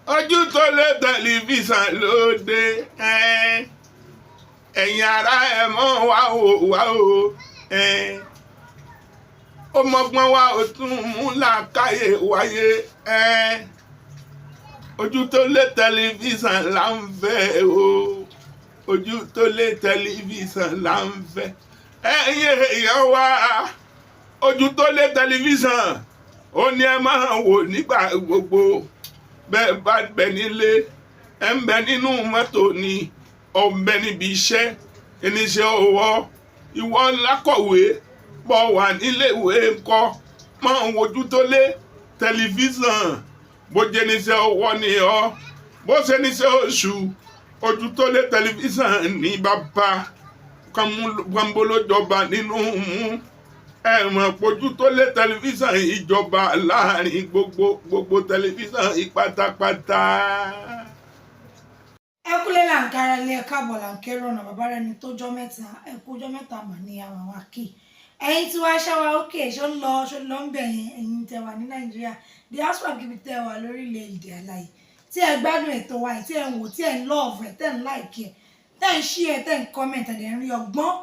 Ojú tó lé tẹlifíṣàn lóde. Ẹ̀yin ará, ẹ̀ mọ́ wá o, wá o. Ó mọ́gbọ́n wá, ó tún mú làákàyè wáyé. Ojú tó lé tẹlifíṣàn là ń fẹ́ o. Ojú tó lé tẹlifíṣàn là ń fẹ́. Ẹ̀yin èèyàn wá, ojú tó lé tẹlifíṣàn ó ní ẹ máa wò nígbà gbogbo. Bẹ́ẹ̀ bá bẹ nílé, ẹ ń bẹ nínú mọ́tò ni, ọ̀ ń bẹ níbi iṣẹ́, oníṣẹ́ ọwọ́, ìwọ lákọ̀wé bọ̀ wà níléèwé ńkọ́, máa ń wojú tó lé tẹlifíṣàn. Bó jẹ́ níṣẹ́ ọwọ́ ni ọ́, bó ṣe níṣẹ́ oṣù, ojú tó lé tẹlifíṣàn ní bàbá kánbólójọba nínú mú. Ẹ mọ̀ pójú tó lé tẹlifíṣàn ìjọba láàrin gbogbo gbogbo tẹlifíṣàn ìpátápátá. Ẹ kúlé là ń kára lé, ẹ káàbọ̀ là ń kérò ọ̀nà. Bàbá rẹ ni tó jọ́ mẹ́ta, ẹ kú jọ́ mẹ́ta mà ní àwọn wa kì. Ẹ̀yin tí wàá ṣáwa ókè, ṣó ń lọ, ṣó ń lọ ń bẹ̀ yẹn. Ẹ̀yin tẹ wà ní Nàìjíríà, diaspora, kíbi tẹ wà lórílẹ̀‐èdè àlàyé, tí ẹ gbádùn ètò wa yìí, tí ẹ ń wò, tí ẹ ń love ẹ, tẹ ń like ẹ, tẹ ń share ẹ, tẹ ń comment, ẹ dẹ̀ ń rí ọgbọ́n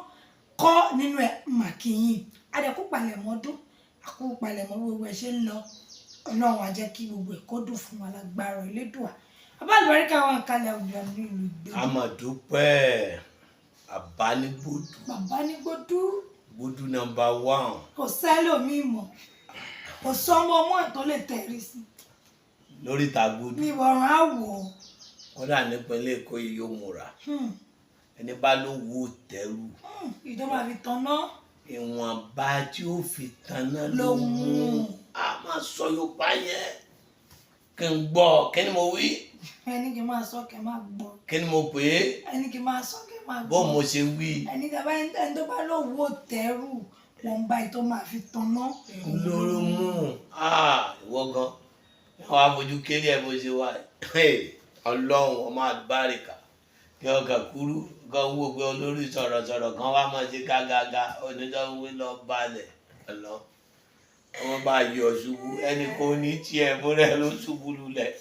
kọ́ nínú ẹ mà kí yín. Adẹ̀kú palẹ̀mọ́ ọdún, àkú palẹ̀mọ́, gbogbo ẹ̀ ṣe ń lọ. Ọlọ́run á jẹ́ kí gbogbo ẹ̀ kó dùn fún wa lágbára Elédùà. Bàbá àlùbáríkà wà kalẹ̀ àwùjọ ní ìlú Ìgbèdú. A mà dúpẹ́, àbánigbódù. Bàbá ní gbódú. Gbódú number one. Kò sẹ́lòmíì mọ̀, kò sọ́mọ ọmọ ẹ̀ tó lè tẹ̀rí sí. Lórí ìta gbódú. Ní ìwọ̀rùn á wò ó. Kódà nípínlẹ̀ Èkó yìí yóò múra. Ẹni bá ló wo tẹrù. Ìjọba fi tanná. Ìwọ̀nba tí ó fi tanná ló ló mú. Mú. A máa sọ Yorùbá yẹn kí n gbọ́. Kí ni mo wí? Ẹni kí n máa sọ kí n máa gbọ́. Kí ni mo pè é? Ẹni kí n máa sọ kí n máa bó gbọ́. Mo ṣe wí. Ẹni tí a bá, ẹni tó bá lówó tẹ́rù wọn báyìí tó máa fi tanná. Lórí mú. Ìwọ gan wọn á fojú kéré ẹ bó ṣe wà. Ọlọ́run ọmọ àlùbáríkà kí ọkà kúrú kan wò pé olórí sọ̀rọ̀sọ̀rọ̀ kan wá máa ṣe gágágá onídọ́wé lọ balẹ̀ ọlọ́ wọn bá yọ ṣubú, ẹnì kò ní tiẹ̀ fúnra ẹ ló ṣubú lulẹ̀.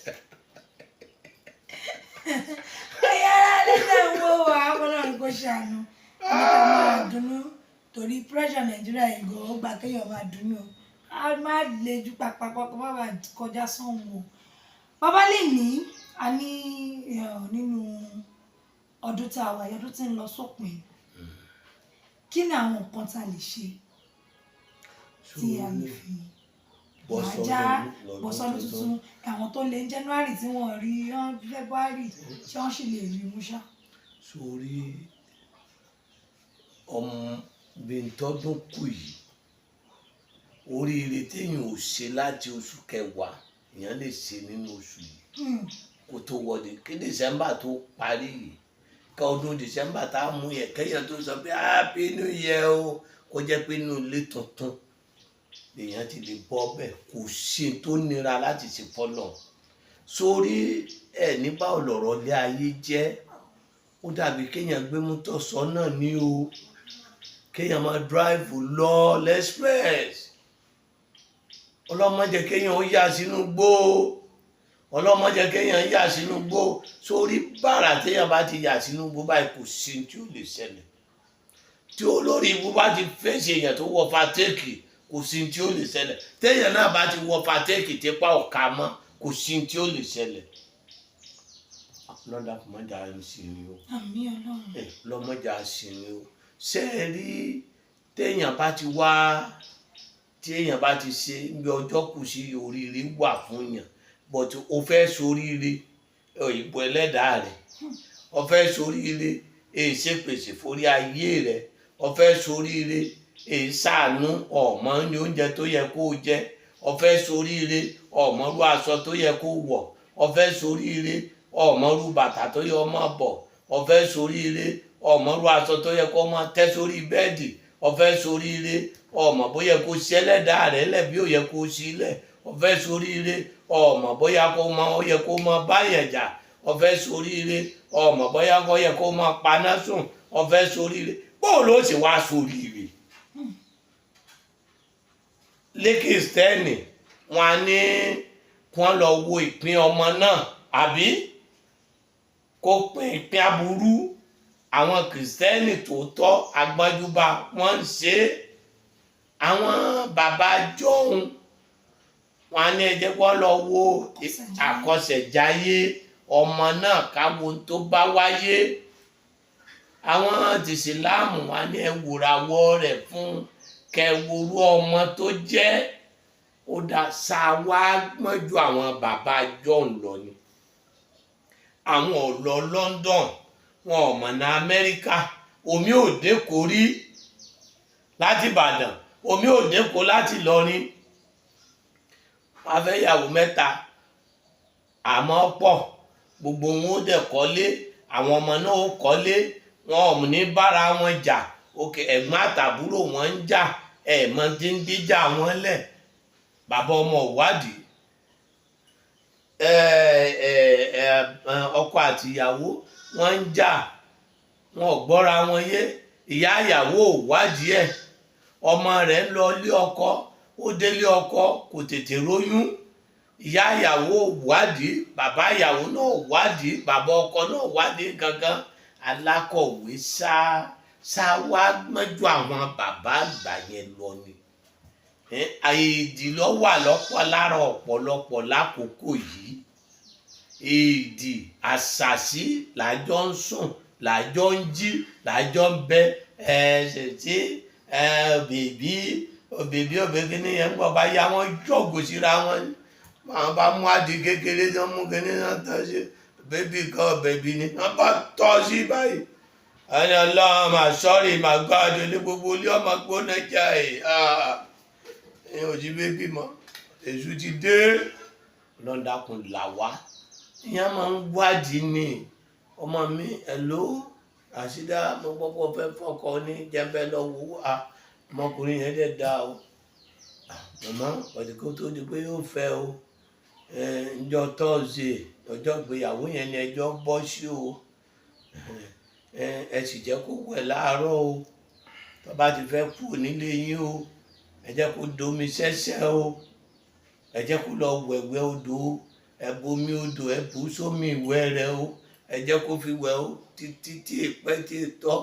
Ẹ̀yà ara lẹ́sẹ̀ ń wo wa, Ọlọ́run kò ṣàánú. Ẹni ká máa dunnú torí pressure Nàìjíríà yìí gan, ó gbà kéèyàn máa dunnú, a máa le ju pàpàpọ̀ kó má bàa kọjá sọ́hun o. Bàbá lè ní a ní nínú ọdún tá a wà yìí, ọdún tí ń lọ sópin, kí ni àwọn nǹkan tá a lè ṣe tí a lè fi wájà bọ́sọ́dún tuntun? Àwọn tó lé ní January tí wọ́n rí February, ṣé wọ́n sì lè rí mú ṣá? Sórí ọmọ bíntọ́dún kù yìí, oríire téèyàn ò ṣe láti oṣù kẹwàá, èèyàn lè ṣe nínú oṣù yìí kó tó wọlé, kí December tó parí yìí, ká ọdún December tá a mú yẹ, kéèyàn tó sọ pé Happy New Year o, kó jẹ́ pé inú ilé tuntun lèèyàn ti lè bọ́ bẹ́ẹ̀. Kò sí tó nira láti ṣe fọlọ́ sórí ẹ̀. Ní báwo lọ̀rọ̀ ilé ayé jẹ́? Ó dàbí kéèyàn gbé mọ́tò sọ́nà ní o, kéèyàn máa drive lọ l'express. Ọlọ́mọ jẹ́ kéèyàn ó yà sínú gbó, ọlọ́mọ jẹ́ kéèyàn yà sínú gbó. Sórí bàrà téèyàn bá ti yà sínú gbó báyìí, kò sí tí ó lè ṣẹlẹ̀. Tí olórí ibú bá ti fèsì èèyàn tó wọ fatẹ́ẹ̀kì, kò sí tí ó lè ṣẹlẹ̀. Téèyàn náà bá ti wọ fatẹ́ẹ̀kì tipa ọ̀ka mọ́, kò sí tí ó lè ṣẹlẹ̀. Lọ́dà kò má jà sí ni o. Àmín, Ọlọ́run. Ẹ lọ́mọjà sí ni o. Ṣé ẹ rí, téèyàn bá ti wá, téèyàn bá ti ṣe níbi ọjọ́ kù sí, oríire wà fún yàn. But o fẹ́ soríire, òyìnbó ẹlẹ́dàá rẹ̀, o fẹ́ soríire, èyí ṣe pèsè forí ayé rẹ̀. O fẹ́ soríire, èyí ṣàánú ọmọ ní oúnjẹ tó yẹ kó o jẹ. O fẹ́ soríire, ọmọrú aṣọ tó yẹ kó wọ̀. O fẹ́ soríire, ọmọrú bàtà tó yẹ ọmọ bọ̀. O fẹ́ soríire, ọmọrú aṣọ tó yẹ kó máa tẹ́ sórí bẹ́ẹ̀dì. O fẹ́ soríire, ọmọ bóyá kó ṣẹlẹ́dàá rẹ̀ lẹ̀ bí ó yẹ kó sílẹ̀. O fẹ́ soríire, ọmọ bóyá kó mọ ó yẹ kó mọ báyẹn jà. O fẹ́ soríire, ọmọ bóyá kó yẹ kó mọ paná sùn. O fẹ́ soríire, bóò ló sì wá soríire? Lẹ́kìrìsìtẹ́nì wọn á ní kí wọ́n lọ wo ìpín ọmọ náà. Àbí kó pín ìpín aburú. Àwọn Kìrìsìtẹ́nì tòótọ́ agbọ́njúbà wọ́n ń ṣe é. Àwọn bàbá jọ̀hún wọn á ní ẹ jẹ́ kó lọ wo àkọsẹ̀jáyé ọmọ náà, káwo tó bá wáyé. Àwọn tìsíláàmù wọn á ní ẹ wòràwọ̀ rẹ̀ fún kẹwòrú ọmọ tó jẹ́. Ó dá sáà wá gbọ́n ju àwọn bàbá jọ̀hún lọ ni. Àwọn ò lọ London, wọn ò mọ̀nà Amẹ́ríkà. Omi ò dé kò rí láti Ìbàdàn, omi ò dé kò láti Ìlọrin. Wọn fẹ́ yàwó mẹ́ta, àmọ́ pọ̀, gbogbo wọn ó dẹ̀ kọ́lé, àwọn ọmọ náà ó kọ́lé, wọn ò ní bára wọn jà. Òkè ẹ̀gbọ́n àtàbúrò wọn ń jà, ẹ̀ mọ tí ń díjà wọn lẹ̀. Bàbá ọmọ wádìí, ọkọ àti ìyàwó wọn ń jà, wọn ò gbọ́ra wọn yé. Ìyá ìyàwó ò wádìí ẹ̀. Ọmọ rẹ̀ ń lọ ilé ọkọ, ó délé ọkọ, kò tètè róyún. Ìyá ìyàwó ò wádìí, bàbá ìyàwó náà ò wádìí, bàbá ọkọ náà ò wádìí gangan. Alákọ̀wé ṣá ṣá wá gbọ́n ju àwọn bàbá àgbà yẹn lọ ni. Èdì ló wà lọ́pọ̀ lára ọ̀pọ̀lọpọ̀ lákòókò yìí. Èdì àṣàṣì làjọ ń sùn, làjọ ń jí, làjọ ń bẹ. Ẹ ṣètì ẹ bèbí bèbí òbí kíní yẹn ń bọ̀ bá yá wọn jọ̀gò síra wọn. Àwọn bá mú àdì kékeré tó mú kíní náà tọ́ sí bébí kan, bèbí ni wọ́n bá tọ́ sí báyìí. Ẹni Ọlọ́run mà sọ́ọ̀rì mà gbáàdùn ní gbogbo ilé ọmọ gbóná jáì. Ẹ̀yin ò sí bébí mọ́, èṣù ti dé. Lọ́dàkùn là wá. Ìyẹn máa ń wádìí ni. Ọmọ mi, hello, àṣìdá, mo gbọ́ fẹ́ fọkọ ní jẹ́bẹ́ lọ wò ó. Ọmọkùnrin yẹn dẹ̀ da o. Màmá ọ̀dẹ̀, kó tó di pé yóò fẹ́ o, ǹjọ́ Thursday, ọjọ́ ìgbéyàwó yẹn ni ẹjọ́ bọ́ sí o. Ẹ sì jẹ́ kó wẹ̀ láàárọ̀ o. Tó bá ti fẹ́ kú nílé yín o, ẹ jẹ́ kó domi sẹ́sẹ́ o, ẹ jẹ́ kó lọ wẹ̀wẹ̀ odò o, ẹ bomi odò, ẹ bù sómi ìwẹ̀ rẹ o, ẹ jẹ́ kó fi wẹ̀ o títí tí ìpẹ́ tí tọ́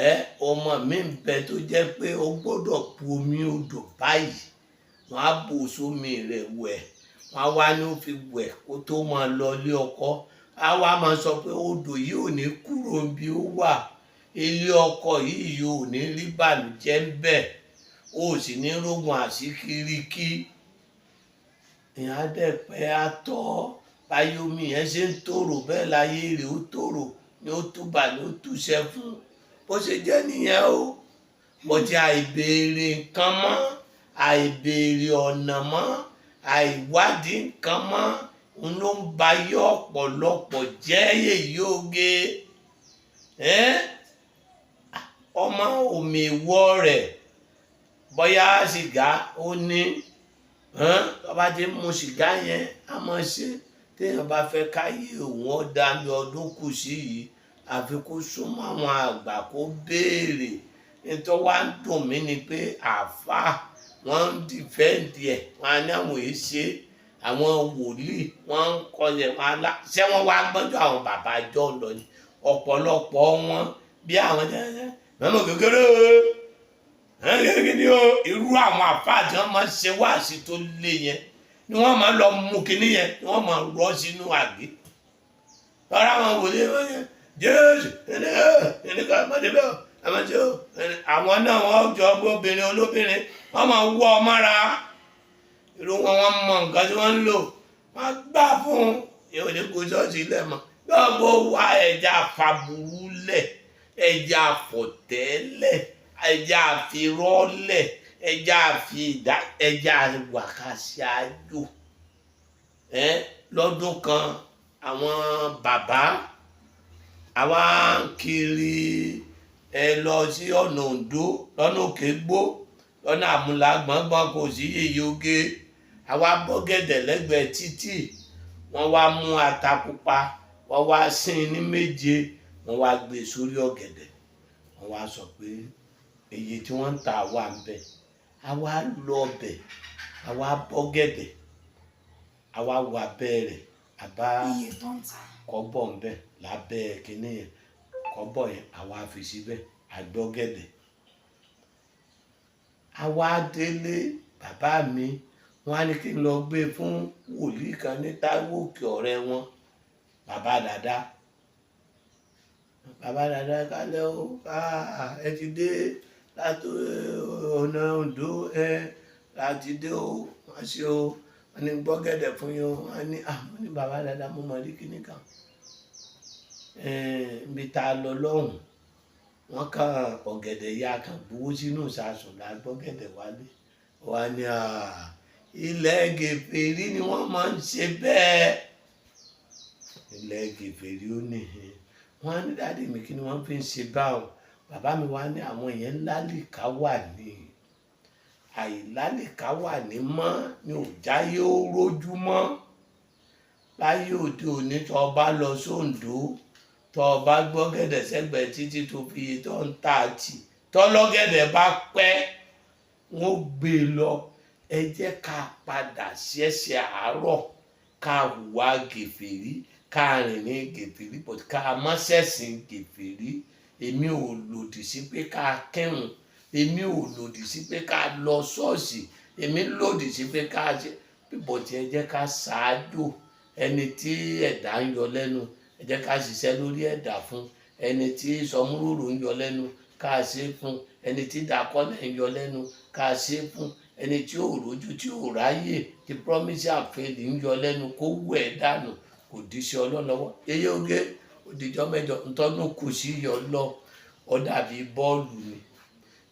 ẹ. Ọmọ mi ń bẹ tó jẹ́ pé ó gbọ́dọ̀ bu omi odò báyìí, wọ́n á bù sómi rẹ̀ wẹ̀, wọ́n á wá ní ó fi wẹ̀ kó tó máa lọ ilé ọkọ. Á wá máa sọ pé odò yìí ò ní kúrò níbi ó wà. Ilé ọkọ yìí yóò ní rí bànújẹ́ ń bẹ̀, ó sì ní rógun àsíkiri kí ìyẹn á dẹ̀ pẹ́ á tọ́. Báyìí omi yẹn ṣe ń tòrò, bẹ́ẹ̀ láyé rẹ̀ ó tòrò, ni ó túbà, ni ó túṣẹ fún. Bó ṣe jẹ́ nìyẹn o. Bọ̀dé àìbéèrè nǹkan mọ́, àìbéèrè ọ̀nà mọ́, àìwádìí nǹkan mọ́, òun ló ń ba ayé ọ̀pọ̀lọpọ̀ jẹ́. Yèyí oge ọmọ òmìwọ́ rẹ̀, bóyá sìgá ó ní tó bá ti mu sìgá yẹn, á mọ̀ ṣe. Téèyàn bá fẹ́ káyé òun ó dá ní ọdún kù sí yìí, àfi kó súnmọ́ àwọn àgbà, kó béèrè. Nítorí wá ń dùn mí ni pé àáfàá wọ́n ń defend ẹ̀, wọ́n á ní àwọn èyí ṣe, àwọn wòlíì wọ́n ń kọlẹ̀ wọn alá. Ṣé wọ́n wá gbọ́njú àwọn bàbá jọ lọ ni? Ọ̀pọ̀lọpọ̀ wọn bí àwọn jẹ́ mẹ́mọ̀ kékeré kékeré ni o. Irú àwọn àfáà tí wọ́n máa ń ṣe wáàsí tó lé yẹn ni wọ́n máa ń lọ mú kinní yẹn, ni wọ́n máa rọ́ sínú àgbé lọ́rọ̀. Àwọn wòlíì wọ́n yẹn, Jésù ẹni ẹni ká má débẹ̀ o, àmọ́ tí o àwọn náà wọ́n jọ obìnrin olóbìnrin, wọ́n máa wọ́ ọ mọ́ra. Irú wọn, wọ́n mọ nǹkan tí wọ́n ń lò, wọ́n gbà fún yóò ní kó ṣọ́ọ̀ṣì lẹ̀ mọ́. Gbogbo wa, ẹja fàbùrú lẹ̀, ẹja fọ̀tẹ́lẹ̀, ẹja àfirọ́lẹ̀, ẹja àfi ìdá, ẹja wàkàṣì àjò ẹ. Lọ́dún kan, àwọn bàbá àwa ń kiri ẹ lọ sí ọ̀nà Oǹdó, lọ́nà Òkègbó, lọ́nà Àmúlà gbọ̀ngbọ̀n, kò sí yèyé oge. Àwa bọ́gẹ̀dẹ̀ lẹ́gbẹ̀ẹ́ títì, wọ́n wá mú ata pupa, wọ́n wá sín ní méje, wọ́n wá gbé sórí ọ̀gẹ̀dẹ̀. Wọ́n wá sọ pé iye tí wọ́n ń tà wà ń bẹ̀. Àwa lọ bẹ̀, àwa bọ́gẹ̀dẹ̀, àwa wà bẹ́ẹ̀rẹ̀, Àbá Iye tó ń ta. Kọ́bọ̀ ń bẹ lábẹ́ kínní yẹn, kọ́bọ̀ yẹn àwa fi síbẹ̀, àgbọ́gẹ̀dẹ̀. Àwa délé, bàbá mi wọn á ní kí n lọ gbé fún wòlíì kan ní Táíwò Òkè, ọ̀rẹ́ wọn, bàbá dàda. Bàbá dàda, kálẹ̀ o, ẹ ti dé láti ọ̀nà Oǹdó? Ẹ láti dé o, wọ́n ṣe o. Wọ́n ní gbọ́gẹ̀dẹ̀ fún yín o. Wọ́n ní mo ní bàbá dàda, mo mọ̀ rí kíní kan ibi tá a lọ lọ́hùn, wọ́n kàn ọ̀gẹ̀dẹ̀ ya kan gbowó sínú ìsasùn la gbọ́gẹ̀dẹ̀ wálé. Wọ́n ní ilẹ̀ gèfèrí ni wọ́n máa ń ṣe bẹ́ẹ̀, ilẹ̀ gèfèrí. Ó ní wọ́n á ní, "Daddy mi, kí ni wọ́n fi ń ṣe báwọn?" Bàbá mi wá ní àwọn yẹn lálìká wà ní àìlálìká wà ní mọ́ ní òjáyé ó rójú mọ́ láyé òde òní. Tó o bá lọ sóńdó, tó o bá gbọ́gẹ̀dẹ̀ sẹ́gbẹ̀ẹ́ títí tó fi iye tó ń tà tì, tọ́lọ́gẹ̀dẹ̀ bá pẹ́, wọ́n gbé e lọ. Ẹ jẹ́ ká padà ṣẹ̀ṣẹ̀ àárọ̀, ká hùwà gèfèrí, ká rìn ní gèfèrí, but ká má ṣẹ̀sìn gèfèrí. Èmi ò lòdì sí pé ká kírun, èmi ò lòdì sí pé ká lọ ṣọ́ọ̀ṣì, èmi lòdì sí pé ká ṣe bíbọ̀ tí ẹ jẹ́ ká ṣáájú ẹni tí ẹ̀dá ń yọ lẹ́nu. Ẹ jẹ́ ká ṣiṣẹ́ lórí ẹ̀dá fún ẹni tí sọmúrúrù ń yọ lẹ́nu, ká ṣe fún ẹni tí dàkọ́lẹ̀ ń yọ lẹ́nu, ká ṣe fún ẹni tí ò rójú, tí ò ráyè, tí promise and fail ń yọ lẹ́nu, kó wù ẹ́ dànù, kò díṣẹ́ ọlọ́lọ́wọ́. Yeye oge òdìjọ́ mẹ́jọ ntọ́dún kù sí yọ lọ, ó dàbí bọ́ọ̀lù ni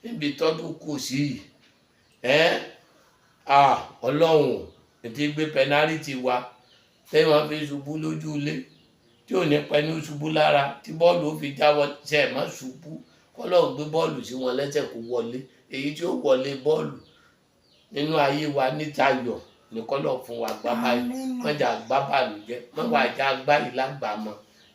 níbi tọ́dún kù sí yìí. Ẹ́ ọlọ́run ètí gbé penalty wa tẹ́yìn wọn fi ṣubú lójú ilé tí ò ní pẹ́ ní ṣubú lára tí bọ́ọ̀lù ó fi já wọlé. Ṣe é má ṣubú, kọ́lọ́run gbé bọ́ọ̀lù sí wọn lẹ́sẹ̀ kó wọlé. Èyí tí ó wọlé bọ́ọ̀lù nínú ayé wa níta yọ̀ ní kọ́lọ̀ fún wa gbá báyìí. Wọ́n jà gbá bàlùjẹ́, wọ́n wà já gbá yìí lágbàmọ́,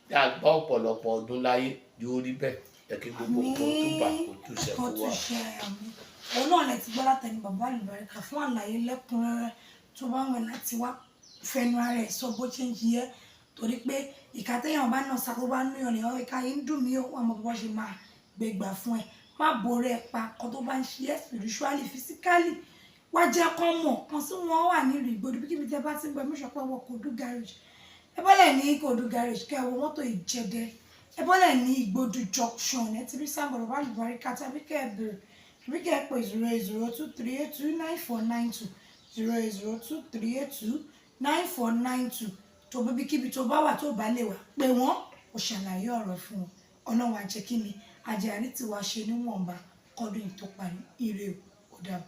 já gbá ọ̀pọ̀lọpọ̀ ọdún láyé. Yóò rí bẹ́ẹ̀, jẹ́ kí gbogbo nǹkan tó bà kó túṣẹ kó fún wa. Túṣẹ, àmín. Òun náà lẹ ti gbọ́ látẹnu bàbá àlùbáríkà. Fún àlàyé lẹ́kùnrẹ́rẹ́, tó bá wọn láti wá fẹnu ara ẹ̀ sọ bó ṣe ń yẹ, torí pé ìka téèyàn bá nà sáko bá núyàn ní ọ, ìka yìí ń dùn mí ó, wọn mọ bó ṣe máa gbé gbà fún ẹ. Má borí ẹ pa kó tó bá ń ṣe ẹ spiritually, physically, wá jẹ́ kán mọ̀ kan sí wọn wà nílùú Ìgbòdo. Bí kíbi tẹ́ bá ti ń gbọ́, mí sọpẹ́ wọ Kòdú garage, ẹ bọ́lẹ̀ ní Kòdú garage, kẹ́ ẹ wọ mọ́tò Ìjẹ̀dẹ̀, ẹ bọ́lẹ̀ ní Ìgbòdo junction, ẹ ti rí sáńgọ̀rọ̀ bá lùbáríkà, tàbí kẹ́ ẹ bèrè, tàbí kẹ́ ẹ pè 08023829492, 08023829492. Tó bíbí kíbi tó bá wà, tó bá lè wà, pé wọ́n ò ṣàlàyé ọ̀rọ̀ fún wọn. Ọlọ́run á jẹ́ kí ni àjẹ́ àrí tiwa ṣe níwọ̀nba kọ́dún yìí tó parí. Ire o, ó dàbọ̀.